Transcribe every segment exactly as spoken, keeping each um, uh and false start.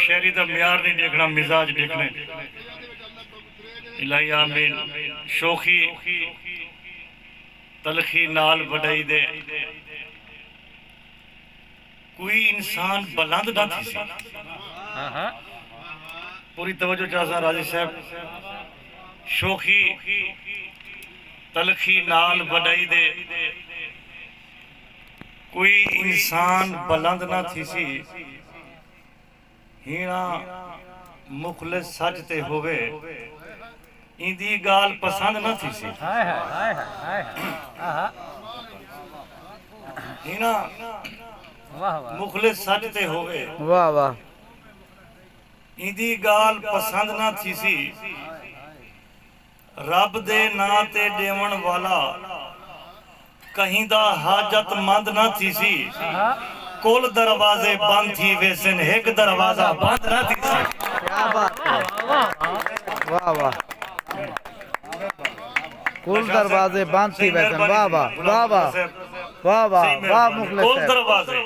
شاعری دا معیار نہیں ݙیکھݨا، مزاج ݙیکھݨے۔ الہی آمین۔ شوخی تلخی نال وݙائی دے کوئی انسان بلند نہ تھیسی۔ پوری توجہ چاہساں راضی صاحب۔ شوخی تلخی نال وݙائی دے کوئی انسان بلند نہ تھیسی۔ ہیݨا مخلص سچ تے ہووے، ایندی ڳالھ پسند نہ تھیسی۔ ہائے ہائے، ہائے ہائے، ہائے ہائے۔ آہا۔ ہیݨا واہ واہ۔ مخلص سچ تے ہووے، واہ واہ۔ ایندی ڳالھ پسند نہ تھیسی۔ رب دے ناں تے ݙیوݨ والا کہیں دا حاجت مند نہ تھیسی۔ کل دروازے بند تھی ویسن، ہک دروازہ بند نہ تھیسی۔ کیا بات ہے، واہ واہ۔ کل دروازے بند تھی ویسن، واہ واہ، واہ واہ۔ واہ واہ، واہ مخلص کل صاحب۔ دروازے۔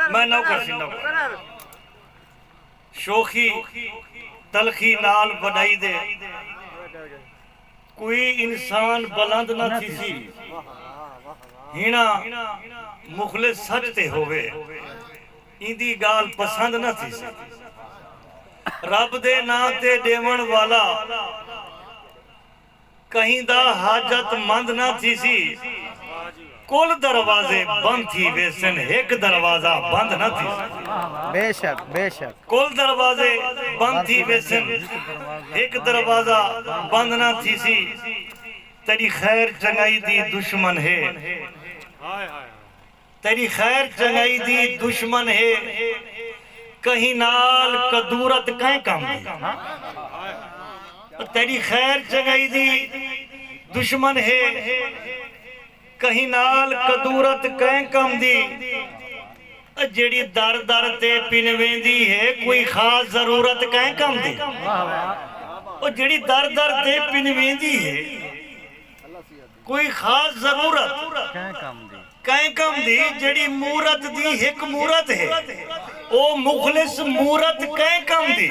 میں نوکر سی، نوکر۔ شوخی تلخی نال وݙائی دے کوئی انسان بلند نہ تھیسی۔ ہیݨا مخلص سچ تے ہووے، ایندی ڳالھ پسند نہ تھیسی۔ رب دے ناں تے ݙیوݨ والا کہیں دا حاجت مند نہ تھیسی۔ کل دروازے بند تھی ویسن، ہک دروازہ بند نہ تھیسی۔ بے شک، بے شک۔ کل دروازے بند تھی ویسن، ہک دروازہ بند نہ تھیسی۔ تیݙی خیر چنڳائی دی دشمن ہے۔ تیݙی خیر چنڳائی دی دشمن ہے، کہیں نال کدورت کہیں کم دی۔ تیݙی خیر چنڳائی دی دشمن ہے، کہیں نال کدورت کہیں کم دی۔ جیڑھی در در تے پن ویندی ہے، کوئی خاص ضرورت کہیں کم دی۔ او جیڑھی در در تے پن ویندی ہے، کوئی خاص ضرورت کہیں کم دی۔ کہیں کم دی، جیڑھی مورت دی ہک مورت ہے، او مخلص مورت کہیں کم دی۔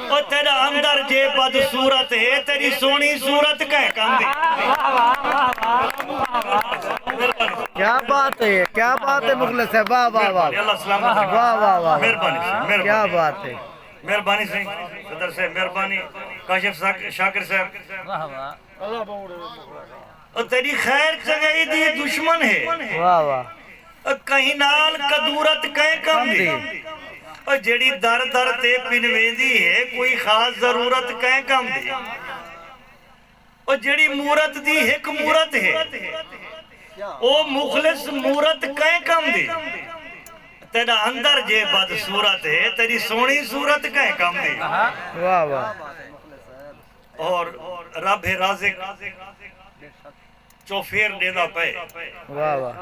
او تیݙا اندر جے بدصورت ہے، تیݙی سوہݨی صورت کہیں کم دی۔ کیا بات ہے، کیا بات ہے مخلص صاحب، واہ واہ واہ۔ مہربانی اللہ، السلام علیکم۔ واہ واہ واہ۔ مہربانی سائیں، مہربانی۔ کیا بات ہے۔ مہربانی سائیں، صدر صاحب مہربانی، کاشف شاک-، شاکر صاحب۔ واہ واہ۔ او تیݙی خیر چنڳائی دی دشمن ہے۔ واہ واہ۔ او کہیں نال کدورت کہیں کم دی۔ او جیڑھی در در تے پن ویندی ہے، کوئی خاص ضرورت کہیں کم دی۔ او جیڑھی مورت دی ہک مورت ہے، او مخلص مورت کہیں کم دی۔ تیݙا اندر جے بدصورت ہے، تیݙی سوہݨی صورت کہیں کم دی۔ واہ واہ۔ اور رب ہے رازق، چوفیر ݙیندا پئے۔ واہ واہ۔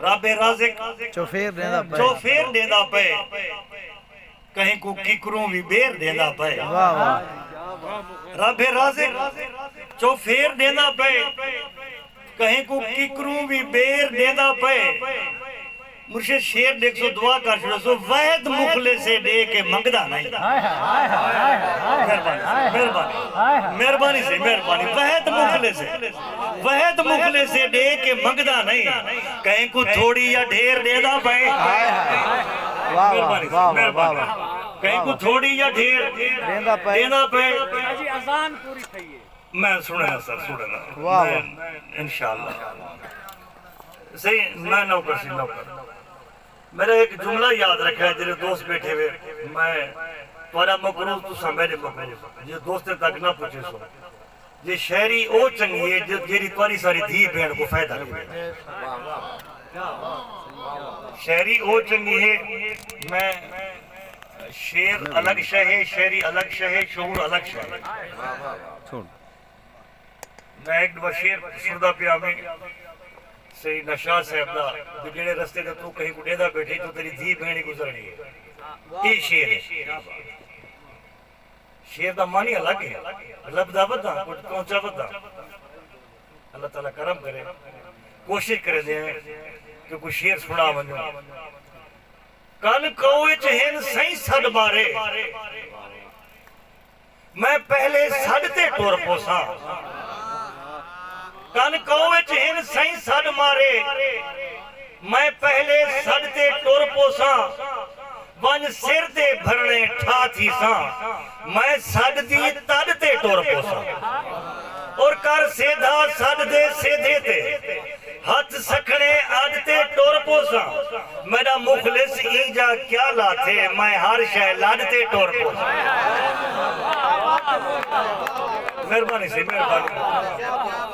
رب ہے رازق، چوفیر ݙیندا پئے۔ چوفیر ݙیندا پئے۔ کہیں کوں ککروں وی ٻیر ݙیندا پئے۔ واہ واہ۔ رب ہے رازق، چوفیر ݙیندا پئے۔ کہیں کوں ککروں وی ٻیر ݙیندا پئے۔ مرشد شعر ݙیکھسو، دعا کر چھوڑسو، وحد مخلص ہے ݙے کے منگدا نئیں۔ ہائے ہائے، ہائے ہائے، ہائے ہائے، مہربانی، ہائے ہائے، مہربانی۔ ہائے ہائے۔ مہربانی سائیں، مہربانی۔ وحد مخلص ہے، وحد مخلص ہے ݙے کے منگدا نئیں۔ کہیں کوں تھوڑی یا ڈھیر ݙیندا پئے۔ ہائے ہائے۔ واہ واہ، مہربانی سائیں، واہ واہ، مہربانی۔ واہ واہ۔ کہیں کوں تھوڑی یا ڈھیر ݙیندا پئے۔ ݙیندا پئے۔ جی اذان پوری تھئی ہے۔ میں سݨیا سر، سݨیا۔ واہ میں واہ۔ انشاءاللہ۔ سائیں، میں نوکر سی، نوکر۔ میرا ہک جملہ یاد رکھیا، جیڑھے دوست ٻیٹھے ہوئے، میں تہاݙا مقروض، تساں میݙے مقروض۔ جے دوستیں تک نہ پچھے سو، جے شاعری او چنڳی ہے، جے، جیڑھی تہاݙی ساری دھی بھیݨ کوں فائدہ ݙیوے۔ شاعری او چنڳی ہے، میں شعر الگ شے ہے، شاعری الگ شے ہے، شعور الگ شے ہے۔ میں ہک ݙو شعر سݨدا پیا میں سئیں نشاز صاحب دا، جو جیڑھے رستے تے توں کہیں کوں ݙیندا ٻیٹھیں، توں تیݙی دھی بھیݨ ہی گزرݨی ہے۔ اے شعر ہے۔ شعر دا معنی الگ ہے۔ لبھدا ودھاں، کجھ پہنچا ودھاں۔ اللہ تعالیٰ کرم کرے۔ کوشش کریندے ہیں کہ کوئی شعر سݨا ونڄوں۔ کن کئو اچ ہن سئیں سݙ مارے، میں پہلے سݙ تے ٹر پوساں۔ کن کئو اچ ہن سئیں سݙ مارے، میں پہلے سݙ تے ٹر پوساں۔ ونڄ سر دے بھرݨے ٹھا تھیساں، میں سݙ دی تݙ تے ٹر پوساں۔ اور کر سیدھا سݙ دے سیدھے تے، ہتھ سکھڑے اݙ تے ٹر پوساں۔ میݙا مخلص اینجھا کیا لاتھے، میں ہر شے لݙ تے ٹر پوساں۔ مہربانی سئیں، مہربانی۔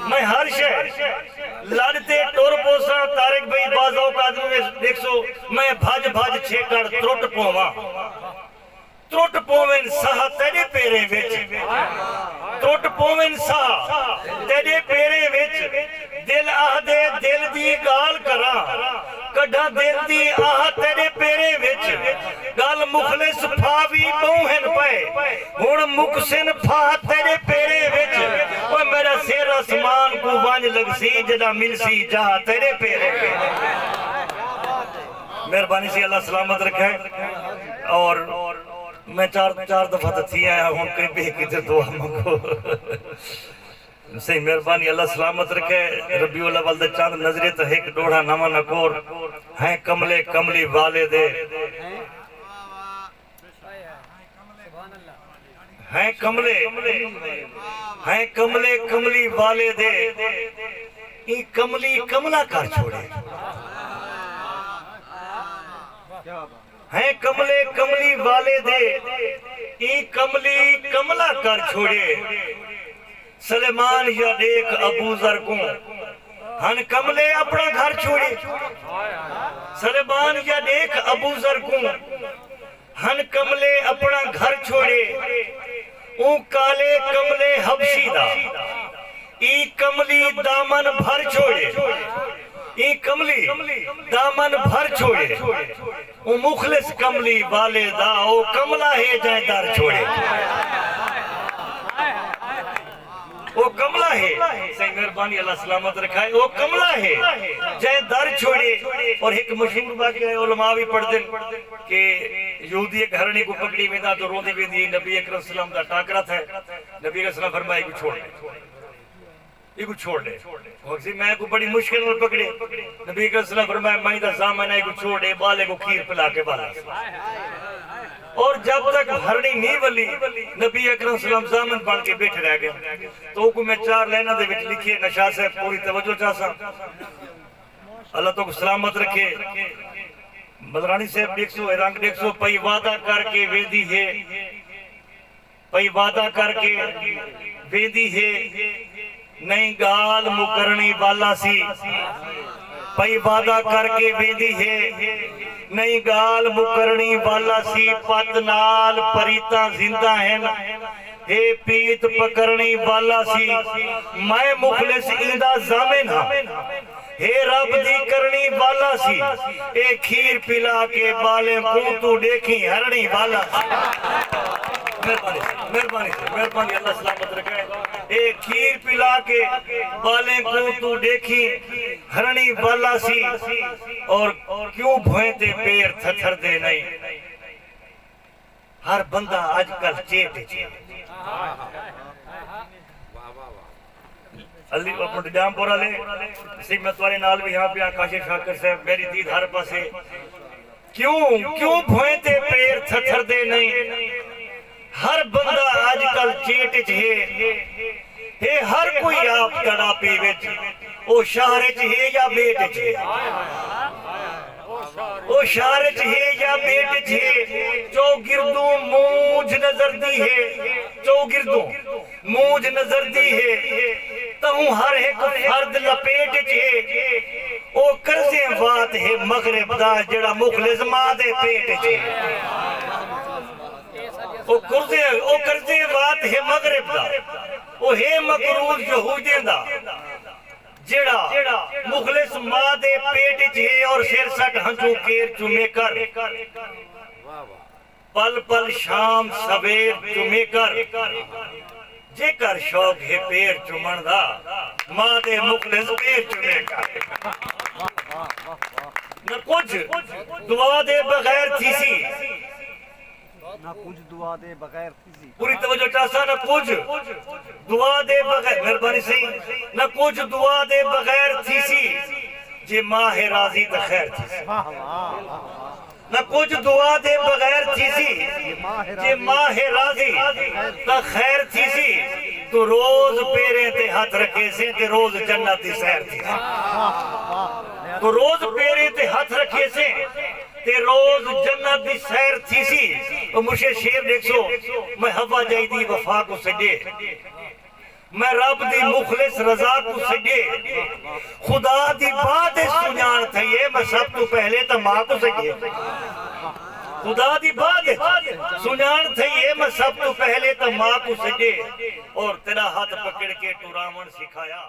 میں ہر شے لݙ تے ٹر پوساں۔ طارق بھائی، بعض اوقات ݙیکھسو، میں بھڄ بھڄ چھیکڑ ترٹ پوواں۔ ترٹ پوون ساہ تیݙے پیریں وچ، ترٹ پوون ساہ تیݙے پیریں وچ۔ دل آہدے دل دی ڳالھ کراں، کڈھاں دل دی آہ تیݙے پیریں وچ۔ ڳل مخلص پھا وی ٻہوں ہن پئے، ہݨ مکسن پھاہ تیݙے پیریں وچ۔ اوئے میݙا سر اسمان کوں ونڄ لڳسی، جݙاں ملسی جاہ تیݙے پیریں وچ۔ مہربانی سئیں، اللہ سلامت رکھے۔ اور میں چار، چار دفعہ تاں تھی آیا، ہݨ کہیں ٻئے کیتے دعا منگو۔ سئیں مہربانی، اللہ سلامت رکھے۔ ربیع الاول دے چند نظرے تاں ہک ݙوہڑا نواں نکور۔ ہیں کملے کملی والے دے، ہیں کملے، ہیں کملے کملی والے دے، ایں کملی کملا کر چھوڑے۔ ہیں کملے کملی والے دے، ایں کملی کملا کر چھوڑے۔ سلیمان یا ݙیکھ ابوذر کوں، ہن کملے اپݨا گھر چھوڑے۔ سلیمان یا ݙیکھ ابوذر کوں، ہن کملے اپݨا گھر چھوڑے۔ اوں کالے کملے حبشی دا، ایں کملی دامن بھر چھوڑے۔ ایں کملی دامن بھر چھوڑے۔ اوں مخلص کملی والے دا، او کملا ہے جئیں در چھوڑے۔ او کملا ہے، سئیں مہربانی، اللہ سلامت رکھائے۔ او کملا ہے جئیں در چھوڑے۔ اور ہک مشہور واقعہ ہے، علماء وی پڑھدن کہ یہودی ہک ہرݨی کوں پکڑی ویندا تاں روندی ویندی، نبی اکرم صلی اللہ علیہ وسلم دا ٹاکرا تھئے۔ نبی اکرم صلی اللہ علیہ وسلم فرمایا، ایکوں چھوڑ ݙے، ایکوں چھوڑ ݙے۔ او آکھسی، میں ایکوں بڑی مشکل نال پکڑے۔ نبی اکرم صلی اللہ علیہ وسلم فرمایا، میں دا ضامن ہے، ایکوں چھوڑ ݙے، ٻالے کوں کھیر پلا کے ٻالا۔ اور جب تک ہرݨی نہیں ولی، نبی اکرم صلی اللہ علیہ وسلم ضامن بݨ کے بیٹھے رہ ڳئے۔ تاں اوکوں میں چار لائناں دے وچ لکھیے، نشاط صاحب پوری توجہ چاہساں۔ اللہ تہاکوں سلامت رکھے۔ ملراݨی صاحب ݙیکھسو، اے رنگ ݙیکھسو، پئی وعدہ کر کے ویندی ہے، پئی وعدہ کر کے ویندی ہے، نئیں ڳالھ مکرݨی والا سی۔ پئی وعدہ کر کے ویندی ہے، نئیں ڳالھ مکرݨی والا سی۔ پت نال پریتاں زندہ ہن، ہے پیت پکرݨی والا سی۔ میں مخلص ایندا ضامن ہاں، ہے رب دی کرݨی والا سی۔ اے کھیر پلا کے ٻالیں کوں توں ݙیکھیں ہرݨی والا سی۔ مہربانی، مہربانی، مہربانی، اللہ سلامت رکھے۔ اے کھیر پلا کے ٻالیں کوں توں ݙیکھیں ہرݨی والا سی۔ اور کیوں بھوئیں تے پیر تھتھردے نئیں؟ ہر بندہ اڄ کل چیٹ اچ ہے۔ علی اپݨے جام پور والے، سئیں میں تہاݙے نال وی ہاں پیا، کاشف شاکر صاحب، میݙی دید ہر پاسے۔ کیوں، کیوں بھوئیں تے پیر تھتھردے نئیں؟ ہر بندہ اڄ کل چیٹ اچ ہے۔ ہے ہر کوئی آپ تڑاپی وچ، او شہر اچ ہے یا ٻیٹ اچ ہے؟ او شہر اچ ہے یا ٻیٹ اچ ہے؟ چوگردوں مونجھ نظردی ہے، چوگردوں مونجھ نظردی ہے، تہوں ہر ہک فرد لپیٹ اچ ہے۔ او قرضیں وات ہے مغرب دا، جیڑھا مخلص ماء دے پیٹ اچ ہے۔ او قرضے، او قرضے وات ہے مغرب دا، او ہے مقروض یہودیں دا، جیڑھا مخلص ماء دے پیٹ اچ ہے اور سر سٹ ہنجوں کیر چمے کر۔ پل پل شام سویر چمے کر، جے کر شوق ہے پیر چمݨ دا، ماء دے مخلص پیر چمے کر۔ نہ کجھ دعا دے بغیر تھیسی۔ نہ کجھ دعا دے بغیر تھیسی۔ پوری توجہ چاہساں، نہ کجھ دعا دے بغیر، مہربانی سائیں، نہ کجھ دعا دے بغیر تھیسی، جے ماہ راضی تاں خیر تھیسی۔ واہ، واہ، واہ، واہ۔ نہ کجھ دعا دے بغیر تھیسی، جے ماہ راضی تاں خیر تھیسی۔ تو روز پیریں تے ہتھ رکھیسیں تے روز جنت دی سیر تھیسی۔ تو روز پیریں تے ہتھ رکھیسیں تے روز جنت دی سیر تھیسی۔ او مجھے شعر ݙیکھسو، میں حوا جائی دی وفا کوں سڄے، میں رب دی مخلص رضا کوں سڄے۔ خدا دی بعد اچ سنڄاݨ تھئی اے، میں سب توں پہلے تاں ماں کوں سڄے۔ خدا دی بعد اچ سنڄاݨ تھئی اے، میں سب توں پہلے تاں ماں کوں سڄے۔ اور تیݙا ہتھ پکڑ کے ٹراوݨ سکھایا۔